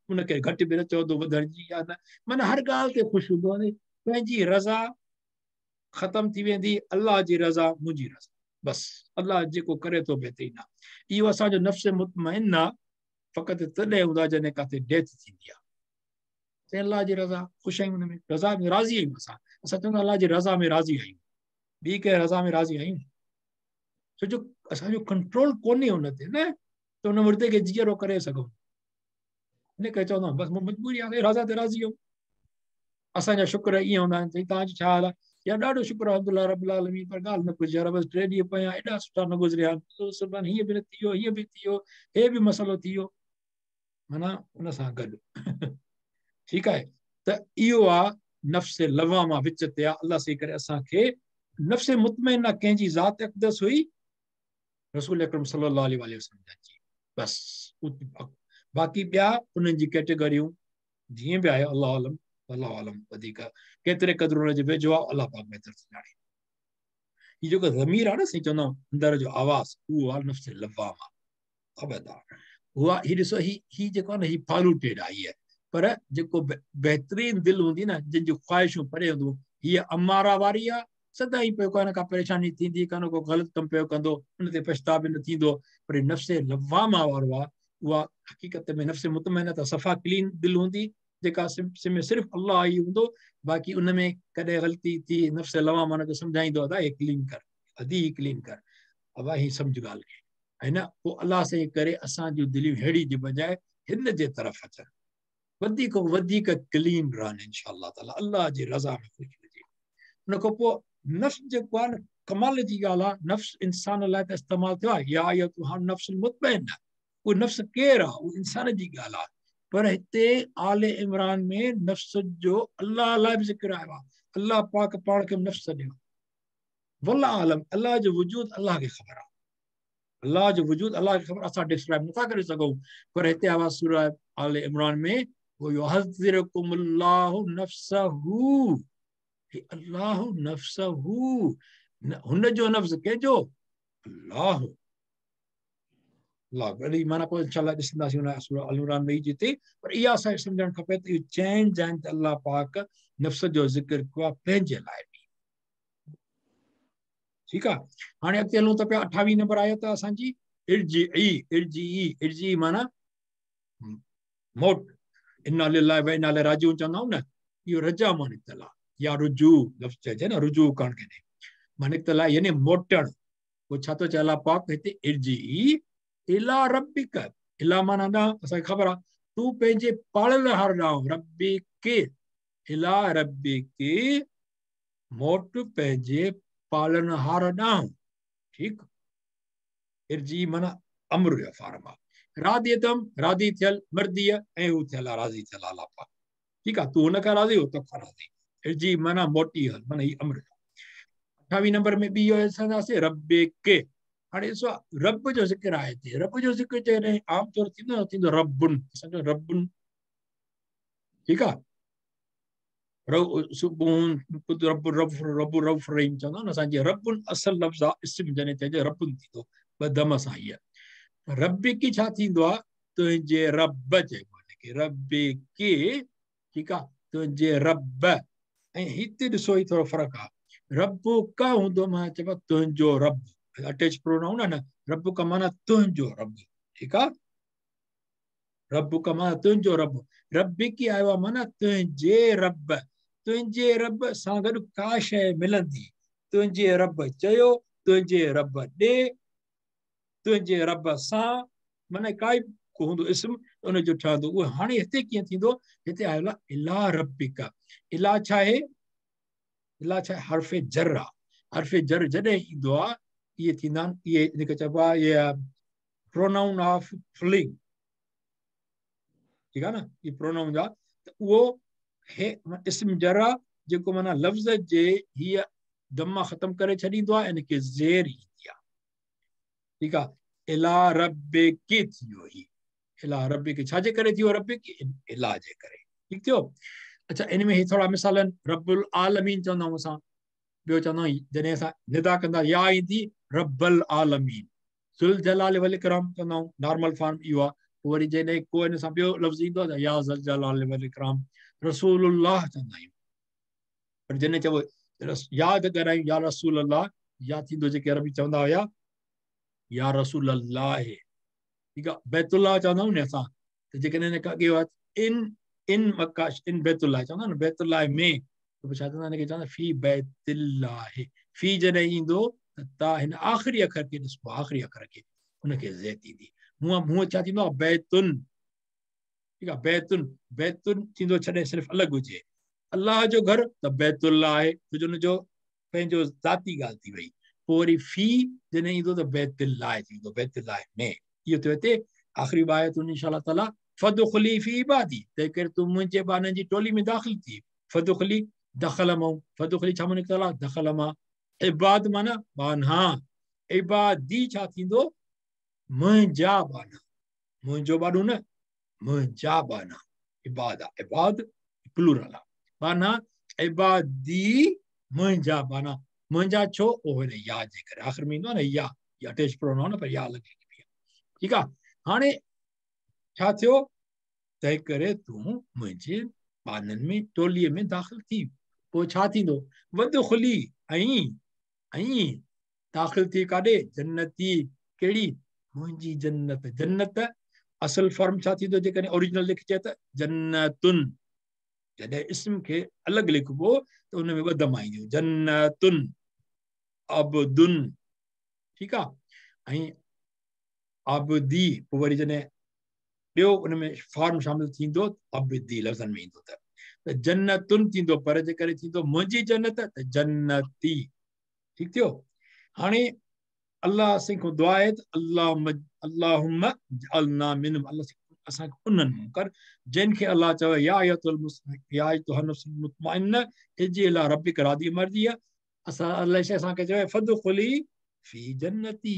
उनखे घटि बि न चवंदो वधण जी या न, माना हर ॻाल्हि ते ख़ुशि हूंदो। पंहिंजी रज़ा ख़तमु थी वेंदी, अलाह जी रज़ा मुंहिंजी रज़ा, बसि अलाह जेको करे थो बहितरीनु आहे। इहो असांजो नफ़्स मुतमइन आहे, फ़क़ति तॾहिं हूंदो आहे जॾहिं किथे डेथ थींदी आहे। अलाह जी रज़ा ख़ुशि आहियूं, हुन में रज़ा में राज़ी आहियूं असां, असां चवंदा अलाह जी रज़ा में राज़ी आहियूं, ॿी कंहिं रज़ा में राज़ी आहियूं? छो जो असांजो कंट्रोल कोन्हे हुन ते न, त हुन मुर्दे खे जीअरो करे सघूं, इन करे चवंदा बसि मजबूरी आहे, रज़ा ते राज़ी आहियूं। असांजा शुक्र ईअं हूंदा आहिनि, तव्हांजो छा हाल आहे? यार ॾाढो शुक्र अल्हम्दुलिल्लाह रब्बिल आलमीन, पर ॻाल्हि न पुछो यार, बसि 3 ॾींहं पयां एॾा सुठा न गुज़रिया आहिनि, सुभाणे हीअं बि न थी वियो, हीअं बि थी वियो, हे बि मसइलो थी वियो, माना उन सां गॾु। ठीकु आहे, त इहो आहे नफ़्स लवामा विच ते आहे। अलाह सही करे असांखे नफ़्स मुतमइन कंहिंजी ज़ात अक़दस हुई? रसूल अकरम सल्लल्लाहु अलैहि वसल्लम जी, बसि। बाक़ी ॿिया उन्हनि जी कैटेगरियूं जीअं बि आहे, अलाह आलम, अलाह आलम वधीक केतिरे क़दुरु हुनजे वेझो आहे, अलाह पाक बहितर थो ॼाणे। हीउ जेको ज़मीर आहे न, साईं चवंदा आहियूं अंदरि जो आवाज़, उहो आहे नफ़्स लव्वाम आहे। ख़बरदार उहा हीउ ॾिसो, ही ही जेको आहे न, हीउ पॉल्यूटेड आहे हीअ, पर जेको बहितरीन दिलि हूंदी न, जंहिंजूं ख़्वाहिशूं परे हूंदियूं, हीअ अमारा वारी आहे, सदाईं पियो का न का परेशानी थींदी, का न को ग़लति कमु पियो कंदो, उन ते पछताउ बि न थींदो। पर नफ़्स लव्वामा वारो आहे, उहा हक़ीक़त में नफ़्स मुतमैन त सफ़ा क्लीन दिलि हूंदी, जेका में सिर्फ़ु अलाह ई हूंदो, बाक़ी उन में कॾहिं ग़लती थी, नफ़्स लव्वामा हुनखे सम्झाईंदो, अदा हीअ क्लीन कर, अदी हीअ क्लीन कर, अबा हीअ सम्झ ॻाल्हि खे, ऐं न पोइ अलाह साईं करे असांजूं दिलियूं अहिड़ी जी बजाए हिन जे तरफ़ अचनि, वधीक वधीक क्लीन रहनि इंशा ताला, अलाह जी रज़ा में ख़ुशि हुजे। उनखां पोइ नफ़्स जेको आहे न, कमाल जी ॻाल्हि आहे, नफ़्स इंसान लाइ त इस्तेमालु थियो आहे, या अय्यतुहा नफ़्स मुतमैन, उहो नफ़्स केरु आहे, उहो इंसान जी ॻाल्हि आहे, पर हिते आल इमरान में नफ़्स जो अलाह लाइ बि ज़िक्र आयो आहे, अलाह पाक पाण खे नफ़्स सॾियो। वल्ला आलम, अलाह जो वजूद अलाह खे ख़बर आहे, अलाह जो वजूद अलाह खे ख़बर, असां डिस्क्राइब नथा करे सघूं, पर हिते आयो आहे सूरह आल इमरान में, युहज़्ज़िरुकुमुल्लाहु नफ़्सहू, अल्लाहु नफ़्सहू, हुन जो नफ़्स कंहिंजो, अलाह अलाह। वरी माना पोइ इंशाअल्लाह ॾिसंदासीं हुन सूरह आल इमरान में ई जिते, पर इहा असांखे सम्झणु खपे त इहो चइनि जाइनि ते अलाह पाक नफ़्स जो ज़िक्र कयो आहे पंहिंजे लाइ बि। ठीकु आहे, हाणे अॻिते हलूं था पिया, 28 नंबर आयो त असांजी इर्जिई, इर्जिई, इर्जिई माना मोट, इन्ना लिल्लाहि व इन्ना इलैहि राजिऊन चवंदा आहियूं न, इहो रजा मां निकितल आहे, या रुजू लफ़्ज़ चइजे न, रुजू करणु कॾहिं मां निकितल आहे, यानी मोटणु। पोइ छा थो चए अलाह पाक हिते, इर्जिई इला रब्बिक, इला माना ॾांहुं, असांखे ख़बर आहे, तूं पंहिंजे पालणहार ॾांहुं, रब्बिक, इला रब्बिक, मोट पंहिंजे पालणहार ॾांहुं। ठीकु, इर्जी माना अम्र जो फार्म आहे, रादियतम राज़ी थियल, मर्दीअ ऐं हू थियल आहे, राज़ी थियल आहे अलाह पाक। ठीकु आहे, तूं हुन खां राज़ी, हू तोखां राज़ी। इर्जी माना मोटी हल, माना हीअ अम्र। 28 नंबर में ॿी ॾिसंदासीं रब्बिक। हाणे ॾिसो रब जो ज़िक्र आहे हिते, रब जो ज़िक्र जॾहिं आम तौर थींदो न, थींदो रबुन, असांजो रबुन, ठीकु आहे, रब रब रब रब रहीम चवंदा न असांजे, रबुन असल लफ़्ज़ आहे, इस्म जॾहिं चइजे रबुन थींदो, ॿ दम सां हीअ। रबिकी छा थींदो आहे, तुंहिंजे रब चइबो आहे, रबिकी, ठीकु आहे, तुंहिंजे रब। ऐं हिते ॾिसो हीउ थोरो फ़र्क़ु आहे, रब का हूंदो माना चइबो आहे तुंहिंजो रब, अटैच प्रोनाउन आहे न, रब का माना तुंहिंजो रब, ठीकु आहे, रब का माना तुंहिंजो रब, रबिकी आयो आहे माना तुंहिंजे रब, तुंहिंजे रब सां गॾु का शइ मिलंदी, तुंहिंजे रब चयो, तुंहिंजे रब ॾे, तुंहिंजे रब सां, माना काई को हूंदो इस्म उनजो ठहंदो। उहो हाणे हिते कीअं थींदो, हिते आयो आहे इला रबिका, इला छा आहे, इला छा आहे, हर्फ़ जर आहे, हर्फ़ जर जॾहिं ईंदो आहे इहे थींदा आहिनि, इहे हिनखे चइबो आहे इहे प्रोनाउन ऑफ फुलिंग, ठीकु आहे न, इहे प्रोनाउन आहे, त उहो हे इस्म जर आहे जेको माना लफ़्ज़ जे हीअ दमा ख़तमु करे छॾींदो आहे, हिनखे ज़ेर ईंदी आहे, ठीकु आहे। इला रबिकी थी वियो, हीउ इला रबिकी छाजे करे थी वियो, रबिकी इला जे करे, ठीकु थियो। अच्छा, इन में ही थोरा मिसाल आहिनि, रबुल आलमीन चवंदा आहियूं असां, ॿियो चवंदा आहियूं जॾहिं असां निदा कंदा या ईंदी रबल आलमीन, ज़ुल जलाल वल इकराम चवंदा आहियूं, नॉर्मल फॉर्म इहो आहे। पोइ वरी जॾहिं को हिन सां ॿियो लफ़्ज़ ईंदो आहे त या ज़ुल जलाल वल इकराम, रसूलुल्लाह चवंदा आहियूं। पर जॾहिं चइबो यादि करायूं या रसूल अल्लाह, या थींदो जेके अरबी चवंदा हुया या रसूल अल्लाह, ठीकु आहे। बैतुल्लाह चवंदा आहियूं न असां, त जेकॾहिं हिन खां अॻे इन इन मक्का इन बैतुल्लाह चवंदा न, बैतुल्लाह में, त पोइ छा चवंदा हिनखे चवंदा फ़ी बैतिल्लाह, फ़ी जॾहिं ईंदो त ता हिन आख़िरी अखर खे ॾिसबो, आख़िरी अखर खे हुनखे ज़े थींदी। हूअं छा थींदो आहे बैतुन, ठीकु आहे, बैतुन, बैतुन थींदो छॾे सिर्फ़ु अलॻि हुजे, अलाह जो घर त बैतुल्लाह आहे, छो जो हुनजो पंहिंजो ज़ाती ॻाल्हि थी वई। पोइ वरी फ़ी जॾहिं ईंदो त बैतुल्लाह थींदो, बैतुल्लाह में। इहो थियो हिते आख़िरी आयतुनि इंशा ताला, फदुखली फ़ी इबादी, तंहिं करे तूं मुंहिंजे ॿारनि जी टोली में दाख़िल थी। फदुखली दख़ल मां, फदुखली छा मां निकितल आहे, दख़ल मां, इबाद माना ॿान्हा, इबादी छा थींदो मुंहिंजा ॿान्हा, मुंहिंजो ॿाॾो न, मुंहिंजा ॿान्हा, इबाद आहे, इबाद प्लूरल आहे। ॿान्हा इबादी मुंहिंजा ॿान्हा मुंहिंजा छो उहो हिन या जे करे आख़िर में ईंदो आहे न या या अटैच प्रोनाउन पर या लॻी पई आहे। ठीकु आहे, हाणे छा थियो? तंहिं करे तूं मुंहिंजे ॿान्हनि में टोलीअ में दाख़िल थी। पोइ छा थींदो? वदखुली ऐं ऐं दाख़िल थी काॾे? जन्नती। कहिड़ी? मुंहिंजी जन्नत। जन्नत असल फॉर्म छा थींदो? जेकॾहिं ओरिजिनल लिखिजे त जन्नतुन। जॾहिं इस्म खे अलॻि लिखिबो त उन में ॿ दमा ईंदियूं, जन्नतुन अब्दुन। ठीकु आहे, ऐं आबदी पोइ वरी जॾहिं ॿियो उन में फॉर्म शामिल थींदो अब्दी लफ़्ज़नि में ईंदो त जन्नतुन थींदो, पर जेकॾहिं थींदो मुंहिंजी जन्नत त जन्नती। ठीकु थियो? हाणे अलाह साईं खां दुआ आहे त अल्लाहुम्मा जअलना मिनहुम, अलाह साईं असांखे उन्हनि मां कर जंहिंखे अलाह चवे या अयतुहा नफ्सुल मुतमइन्ना इरजी इला रब्बिक रादी मर्दिया। असां अलाह साईं असांखे चवे फदखुली फी जन्नती।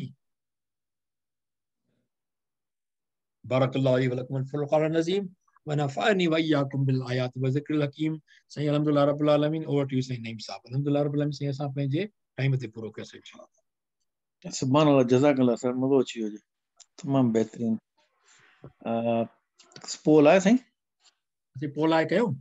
बारकल्लाहु ली व लकुम फिल कुरान अज़ीम व नफ़अनी व इय्याकुम बिल आयात व ज़िक्रिल हकीम। साईं अल्हम्दुलिल्लाह रब्बिल आलमीन। Over to you Sain Naeem साहब। अल्हम्दुलिल्लाह रब्बिल आलमीन। साईं असां पंहिंजे टाइम ते पूरो कयोसीं इंशाअल्लाह। सुभान अल्लाह, जज़ाकल्लाह सर, मज़ो अची वियो, तमामु बहितरीन। पोल आहे साईं? असीं पोल आहे कयूं?